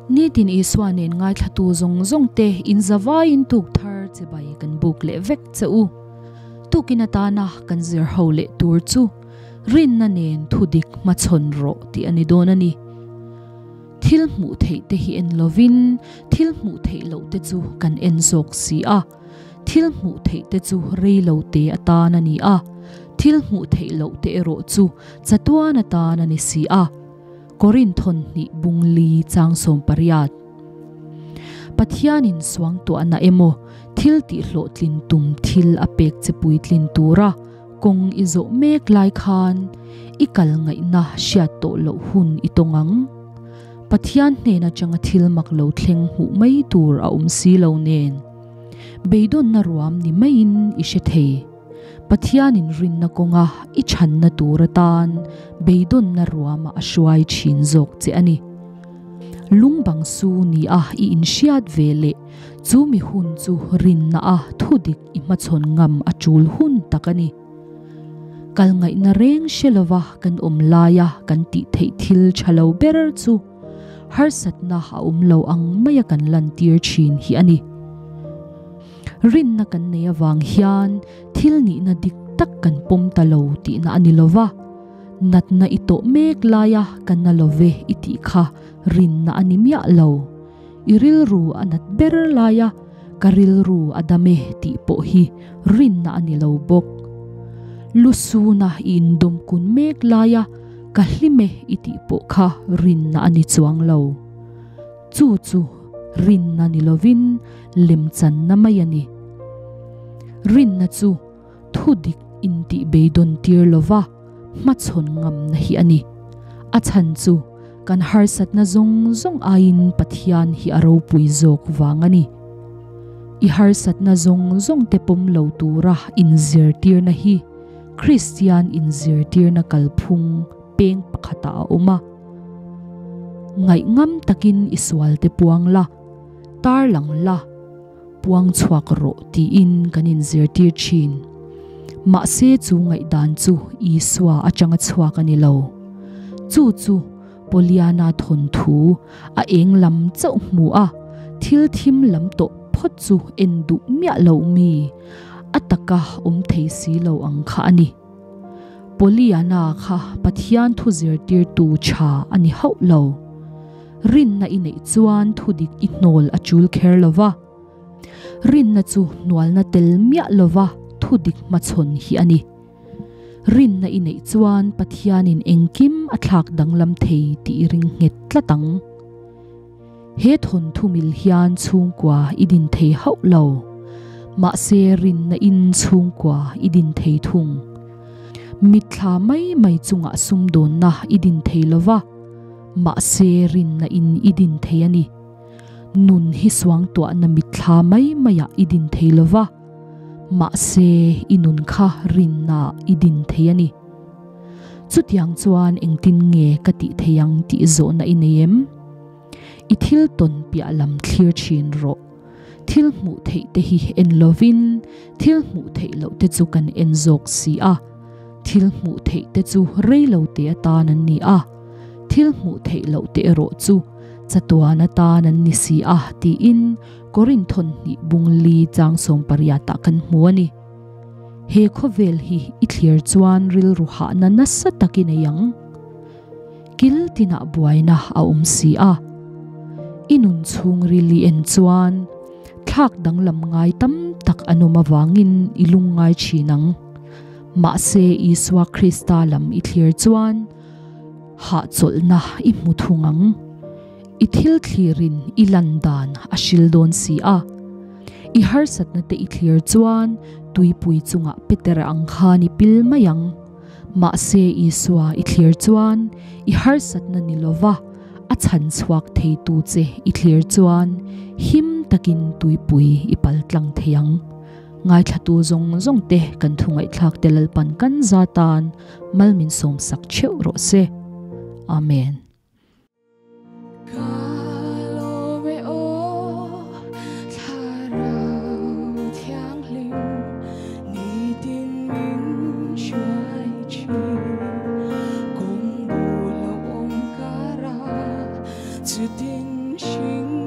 Nitin Isua nen ngaithlatu zawng zawng te in zavaiin tuk thar chibai kan buk leh vek che u. Tukin atana kan zir ho leh tur chu rinna nen thudik hmachhawn rawh tih a ni dawn a ni. Thil hmuh theih te hi en lovin thil hmuh theih loh te chu kan en zawk si a. Thil hmuh theih te chu rei lo te atan a ni a, thil hmuh theih loh te erawh chu chatuan atan a ni si a. Korinthon hnih bung li chang 18. Pathianin suangtuahna emaw thil tihhlawhtlin tum thil a pek che puitlin tura kawng i zawh mek lai khan i kal ngaihna hriat tawh loh hun i tawng ang. Pathian hnen atanga thil mak lo thleng hmuh mai tur a awm si lo nen. Beidawnna ruam ni maiin i hre thei. Pathianin rinna kawnga i chhanna tur atan beidawnna ruamah a hruai thin zawk che a ni. Lungbang su ni a i inhriat ve leh chu mi hun chu rinna a thudik i hmachhawn ngam a tul hun tak a ni. Kal ngaihna reng hre lova kan awm laia kan tih theih thil tha lo ber chu harsatna a awm lo ang maia kan lantir thin hi a ni. Rinna kan nei avang hian thil nihna dik tak kan pawm ta lo tihna a ni lo va, natna i tawh mek laia ka na lo ve i tih kha rinna a ni miah lo. I rilru a nat ber laia ka rilru a dam e tih pawh hi rinna a ni lo bawk. Lusuna i indawm kun mek laia ka hlim e i tih pawh kha rinna a ni chuang lo. Chu chu rinna ni lovin lemchanna mai a ni. Rinna chu thu dik intih beidawn tir lova hmachhawn ngamna hi a ni. A chhan chu kan harsatna zawng zawng aiin Pathian hi a ropui zawk vang a ni. I harsatna zawng zawng te pawm lo tura inzirtirna hi Kristian inzirtirna kalphung peng pakhatah a awm a. Ngaihngam takin i sualte puang la, tarlang la. Puang chhuak rawh tiin kan inzirtir thin. Mahse chu ngaihdan chu Isua atanga chhuak a ni lo. Chu chu Pollyanna thawnthu a eng lam chauh hmu a, thil thim lam tawh phawt chu en duh miah lo mi, a taka awm thei si lo ang kha a ni. Pollyanna kha Pathian thu zirtirtu tha a ni hauh lo. Rinna i neih chuan thudik i hnawl a chul kher lo va. Rinna chu hnualna tel miah lova thudik hmachhawn hi a ni. Rinna i neih chuan Pathianin engkim a thlak danglam thei tih i ring nghet tlat ang. He thawnthu mil hian chhungkua i din thei hauh lo. Mahse rinna in chhungkua i din thei thung. Mitthla mai mai chungah sumdawnna i din thei lo va. Mahse rinna in i din thei a ni. Nun hi suangtuahna mitthla mai maiah i din thei lo va, mahse i nun kha rinna i din thei a ni. Chutiang chuan engtin nge ka tih thei ang tih zawhna i nei em? I thil tawn piah lam thlir thin rawh. Thil hmuh theih te hi en lovin thil hmuh theih loh te chu kan en zawk si a. Thil hmuh theih te chu rei lo te atan an ni a, thil hmuh theih loh te erawh chu chatuan atan an ni si a tiin Korinthon hnih bung li chang 18 ah kan hmu a ni. He khawvel hi i thlir chuan rilru hahna nasa tak i nei ang. Kil tinah buaina a awm si a. I nun chhungril i en chuan thlak danglam ngai tam tak an awm avangin i lungngai thin ang. Mahse Isua Krista lam i thlir chuan hahchawlhna i hmu thung ang. I thil thlirin i lan dan a hril dawn si a. I harsatna te i thlir chuan tuipui chungah Peter ang khan i pil mai ang. Mahse Isua i thlir chuan i harsatna ni lova a chhan chhuak theitu che i thlir chuan him takin tuipui i paltlang thei ang. Ngaithlatu zawng zawng te kan thu ngaihthlak te Lalpan kan za tan mal min sawm sak theuh rawh se. Amen. 情。